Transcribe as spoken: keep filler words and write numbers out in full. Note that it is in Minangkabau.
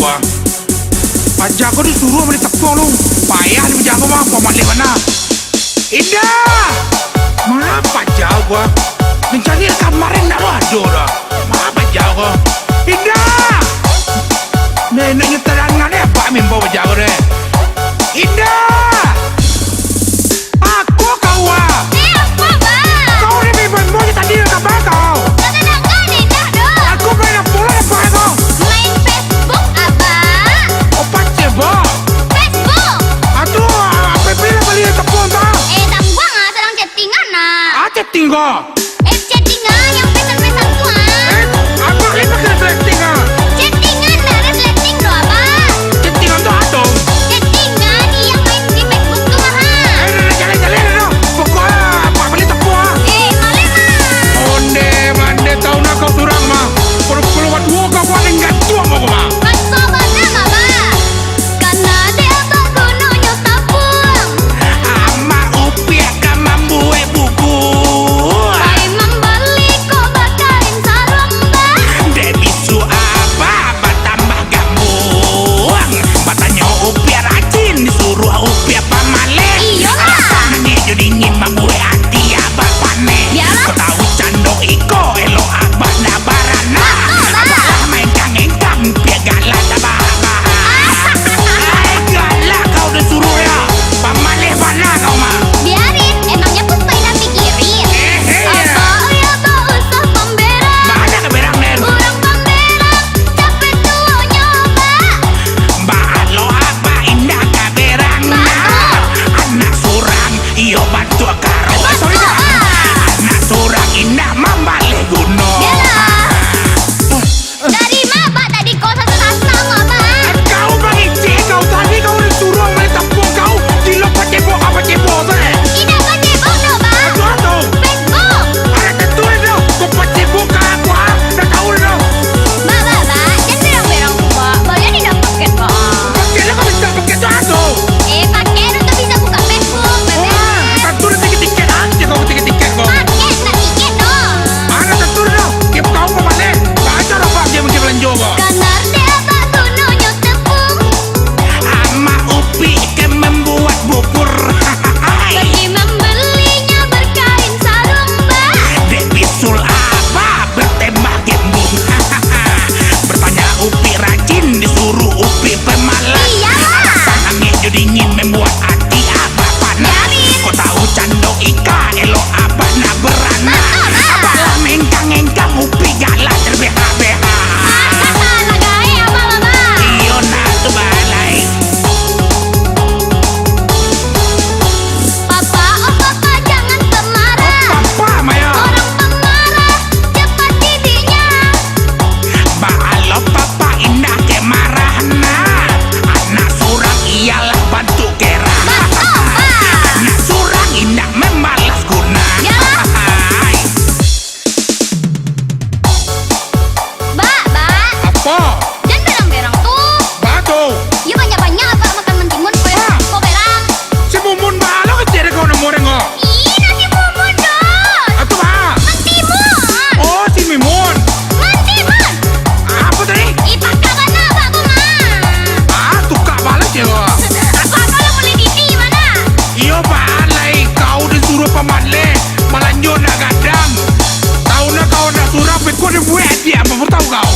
Wah. Paja ko disuruah bali tapuang lu. Payah di paja ko mah, pamaleh bana. Indak! Ma paja ko? Mancari kamarin ndak lo ado doh. Ma paja ko? Indak! Neneknyo tadanga deh, apak mimbo paja ko deh. Indak! Ako kau, ah! Eh, apo, Bak? Kau ni main-main je tadi, kaba kau? Tadanga deh, indak doh. Ako main apo lah, apak kau? Main Facebook, Abak. Oh, Facebook? Facebook. Atuh, ah, F B lah bali tapuang tu. Eh, tapuang ah, sadang chattingan ah. Ah, chatting ko? Eh, chattingan yang pesan-pesan tu ah. Eh, apak ni pakai resleting ah? Chattingan, ndak resleting doh, Abak. Chattingan tu apo? Chattingan yang main di Facebook tu mah ah. Eh, dah, dah, jaleh, jaleh dah. Pokok ah, apak bali tapuang ah. Eh, maleh mah. Onde mande tau nak kau surang mah. Kalau, kalau baduo kau buat dengan tuang kau mah. Baso bana mah, Bak. Kana dek Abak gunonyo tapuang. Amak Upiak ka mambuek buku. Pai mambali kok bakain saruang, Bak. Dek bisu Abak batambah gambuang. Batanyo Upiak rajin, disuruah Upiak pamaleh. Iyolah. Alah sangaik jo dingin mambuek ati Abak paneh. Bialah. Kau tau cando iko, elok Abak ndak baranak. Batua, Bak. Abak lah maengkang-engkang, Upiak galak tabahak-bahak. Ai, galak kau disuruah yo. Pamaleh bana kau mah. Biarin, emangnyo Puspa indak pikirin. Eh, eh. Abak, oi, Abak usah pamberang. Baa ndak ka berang, Den? Urang pamberang capek tuonyo, Bak. Baa lo Abak indak ka berang, nah. Batua. Anak surang, iyo bantuak karo. Eh, sorry, Bak. Batua. Anak surang indak mambaleh guno. Bialah. Dari ma Abak tadi ko sasah-sasah ko, Bak? Kau mangecek kau, tadi kau disuruah bali tapuang kau, gilo pacebok, ah, pacebok sajo. Indak pacebok doh, Bak. Aduh, aduh. Facebook. Alah, tantu doh, kau pacebok ka aku, ah, dah tau doh. Bak, Bak, Bak, jan berang-berang tu, Bak. Balian indak paket, Bak. Paket lah kau minta paket tu, aduh. Eh, paket untuak bisa buka Facebook, Bak. Wah, tantu dah tiket-tiket, ah, jan kau tiket-tiket kau. Paket, ndak tiket doh. Alah, tantu doh. Game kau pamaleh. Baco doh, Bak, game, game balanjo ko. Kana dek Abak gunonyo tepung. Amak Upiak ka mambuek bubur. Pai mambalinya bakain saruang, Bak. Dek bisul Abak batambah gambuang. Batanyo Upiak rajin, disuruah Upiak pamaleh. Iyolah. Sangaik jo dingin mambuek ati Abak paneh. Biarin. Kau tau cando iko, elok Abak ndak baranak. Batua, Bak. Abak lah maengkang-engkang, Upiak galak tabahak-bahak. Alah, gaek Abak, Bak. Iyo, nah, tu balai. Papa, oh Papa, jangan pemarah. Oh, Papa, Maya. Orang pemarah cepat giginya. Baa lo Papa indak ka marah, nah. Anak surang iyolah bantuak kerah. Batua, Bak. Anak surang indak mambalas guno. Yalah. Hai. Bak, Bak. Apo? Jan berang-berang tu. Baa tu? Iyo, banyak-banyak Abak makan mantimun, ko. Hah? Ko berang. Si Mumun baa lo kecek dek kau namo den ko? Ih, nasi Mumun doh. Atu baa? Mantimun. Oh, si Mimun. Mantimun. Apo tadi? Ih, pakak bana Abak ko mah. Ah, tukak bana kecek ko. Abak ko lah mulai dini bana. Iyo, baa lai kau disuruah pamaleh. Balanjo ndak gadang. Tau ndak kau anak surang, beko dibuek adiak, apo tau kau?